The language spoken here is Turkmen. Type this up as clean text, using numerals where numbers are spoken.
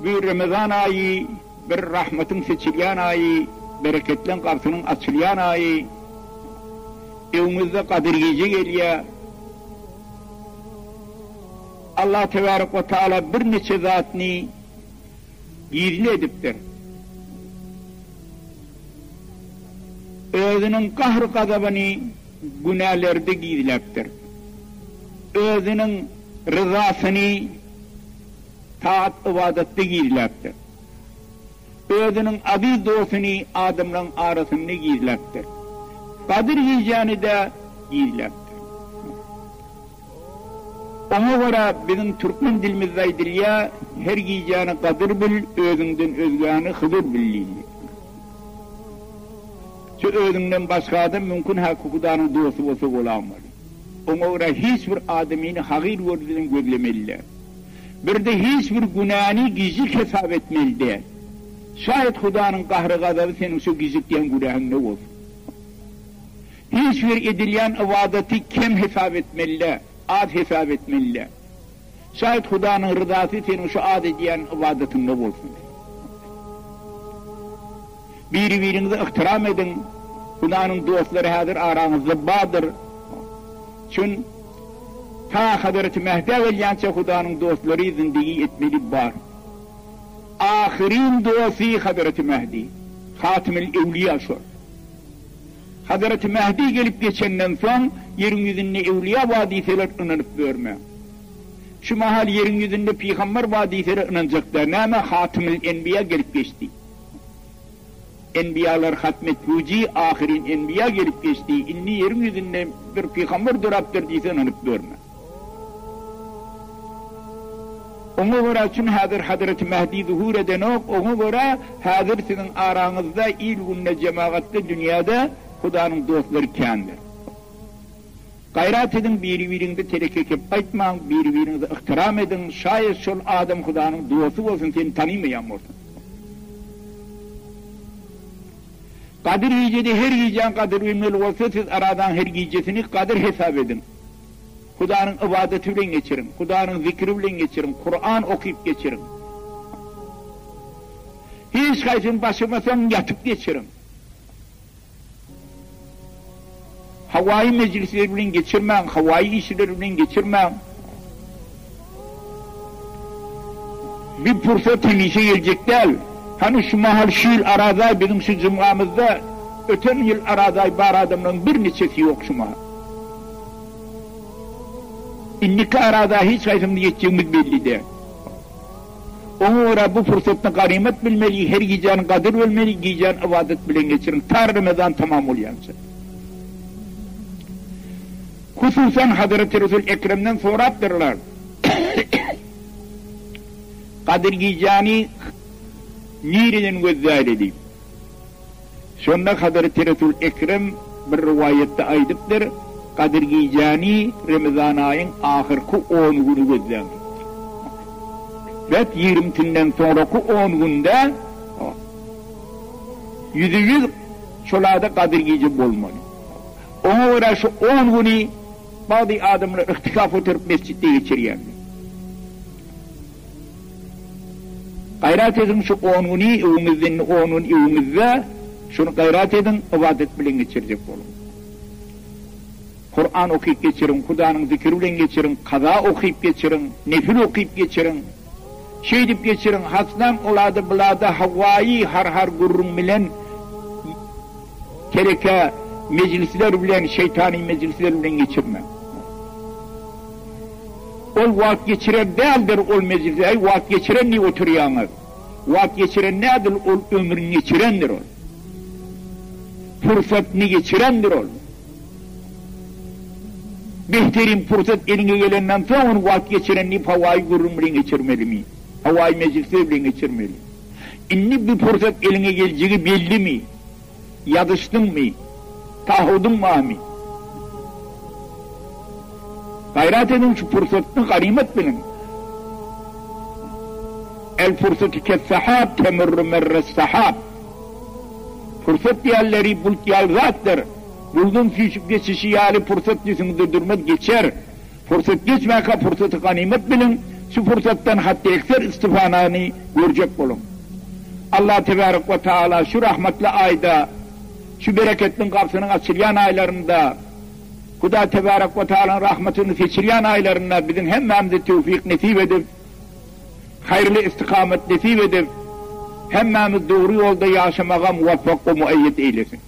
Bu Remezan aýy bir rahmatyň seçilýän aýy, bereketleň gapysynyň açylýan aýy. Öňüňizde Gadyr gije gelýär. Allah tebarek we taala birniçe zatny gizli edipdir. Özüniň gahr-gazabyny günälerde gizläpdir. Özüniň ryzasyny taat-ybadatda gizläpdir. Özüniň aziz dostuny adamlaryň arasynda gizläpdir. Gadyr gijäni-de gizläpdir. Oňa görä biziň türkmen dilimizde aýdylýar, Her gijäni gadyr bil, özüňden özgäni Hydyr bil diýilýär. Şu özüňden başga adam mümkin häki Hudanyň dosty bolsa bolamaly. Oňa görä hiç bir adamyny hagyr göz bilen gözlemeli däl. Birde hiç bir günäni gijik hesap etmeli däl. Şaýat Hudanyň gahry-gazaby seniň şu gijik diýen günähiňde bolsun. Hiç bir edilýän ybadaty kem hesap etmeli däl, az hesap etmeli däl. Şaýat Hudanyň ryzasy seniň şu az edýän ybadatyňda bolsun. Biri-biriňizi yhtyram ediň, Hudanyň dostlary häzir araňyzda bardyr. Çün ta Hazreti Mehdä gelýänçä Hudanyň dostlary zindigi etmeli bar. Ahyryn dosty Hazreti Mehdi, Hatymül Ewliýa şol. Hazreti Mehdi gelip geçenden soň ýeriň ýüzünde ewliýa bar diýseler ynanyp börme. Şu mahal ýeriň ýüzünde pygamber bar diýseler ynanjak däl. Näme Hatymül Enbiýa gelip geçdi. Enbiýalar hatm etgüji ahyryn enbiýa gelip geçdi. Indi ýeriň ýüzünde bir pygamber dörapdyr diýse ynanyp börme. Oňa görä çün häzir Hazreti Mehdi zuhur edenok, oňa görä häzir siziň araňyzda il-günde jemagatda dünýäde Hudanyň dostlary kändir. Gaýrat ediň biri-biriňize teleke kep aýtmaň, biri-biriňize yhtyram ediň, şaýat şol adam Hudanyň dosty bolsun seni tanymaýan bolsa. Gadyr gijede her gijäň gadyr bilmeli bolsa siz Arazaň her gijesini gadyr hesap ediň. Hudanyň ybadaty bilen geçiriň, Hudanyň zikri bilen geçiriň, Kuran okyp geçiriň. Hiç haýsyny başarmasaň ýatyp geçiriň. Hawaýy mejlisler bilen geçirmäň, hawaýy işler bilen geçirmäň. Bir pursat hemişe geljek däl. Hany şu mahal şu ýyl Arazaý biziň şu jumgamyzda öten ýyl Arazaý bar adamlaryň birniçesi ýok şu mahal. Indiki arada hiç haýsymyz ýetjegimiz belli däl. Oňa görä bu pursatny ganymat bilmeli, her gijäni gadyr bilmeli, gijäni ybadat bilen geçiriň, ta Remezan tamam bolýança. Hususan Hazreti Resul Ekremden sorapdyrlar, Gadyr gijäni nireden gözläýli diýip. Şonda Hazreti Resul Ekrem bir rowaýatda aýdypdyr, Gadyr gijäni Remezan aýyň ahyrky on güni gözläň diýipdir. Bet ýigrimsinden soňraky on günde ýüze-ýüz şol aýda Gadyr gije bolmaly. Oňa görä şu on güni bagdy adamlar ihtikaf oturyp mesjitde geçirýärler. Gaýrat ediň şu on güni öwüňizde indi on gün öwüňizde şuny gaýrat ediň ybadat bilen geçirjek boluň. Kuran okyp geçiriň, Hudanyň zikiri bilen geçiriň, kaza okyp geçiriň, nefil okyp geçiriň. Şeýdip geçiriň, haslam olada bulada hawaýy har-har gürrüň bilen teleke mejlisler bilen şeýtany mejlisler bilen geçirmäň. Ol wagt geçiren däldir ol mejlisde äý wagt geçiren diýip oturýaňyz. Wagt geçiren nädil ol ömrüni geçirendir ol. Pursatyny geçirendir ol. Behterin pursat eliňe gelenden soň ony wagt geçiren diýip hawaýy gürrüň bilen geçirmelimi? Hawaýy mejlisler bilen geçirmeli. Indi bu pursat eliňe geljegi bellimi? Ýazyşdyňmy? Tahudyň barmy? Gaýrat ediň şu pursatny ganymat biliň. El fursatu kes-sahab temurru merres-sahab. Pursat diýenleri bulut ýaly zatdyr. Buludyň süýşüp geçişi ýaly pursat üstüňizde durmaz geçer. Pursat geçmäkä pursaty ganymat biliň. Şu pursatdan hatda-ekser istifanany görjek boluň. Allah tebarek we taala şu rahmatly aýda, şu bereketliň gapysynyň açylýan aýlarynda, Huda tebarek we taalanyň rahmatyny seçilýän aýlarynda biziň hemmämize tewfik nesip edip, haýyrly istikamet nesip edip, hemmämiz dogry ýolda ýaşamaga muwafak we mueýýet eýlesin.